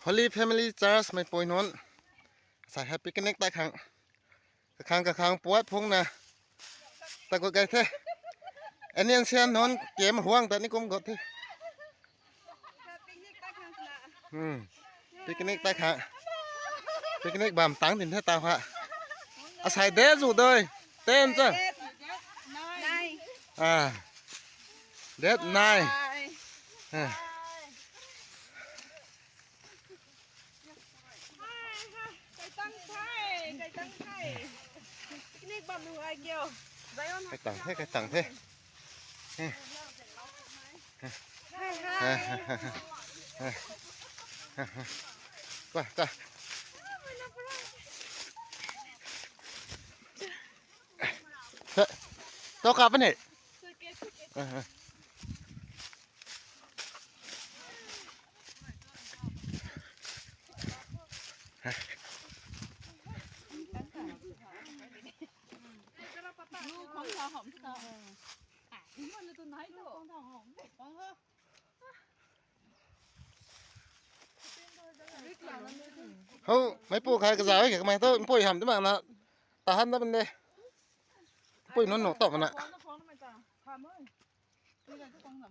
Holy Family Church ໄມ້ໂປ່ຍໂນນ ສາຍແຮບປິກນິກໃຕ້ຂ້າງ ກະຄັງກະຄັງປວດພຸງນະ ຕາກົດໄກແທ້ ອັນນີ້ອັນເຊຍໂນນເກມຫ່ວງ ແຕ່ນີ້ກົມກົດທີ່ ອືມ ປິກນິກໃຕ້ຂ້າງ ປິກນິກບາມຕັງດິນແທ້ຕາຫວະ ອາໄສເດຊູເດີຍ ເຕັ້ນເຈົ້າ ອາ ເດັດນາຍ ອາ ໄກ່ຕັງໄທ ໄກ່ຕັງໄທ ປິກນິກບຳລຸງອາຍກ່ຽວ ໄກ່ຕັງແທ້ ໄກ່ຕັງແທ້ ໄກ່ຕັງໄທ ໄກ່ຕັງໄທ ໄປ ໄປ ໂຕກັບໄປນີ້ ເຮົາໄມ້ປູກຂາຍກະສາວ ໄມ້ປູກຫຳຕະໝັກນະ ຕາຫັນຕະບັນເດ ປູກໜູນໜູຕອບມັນນະ.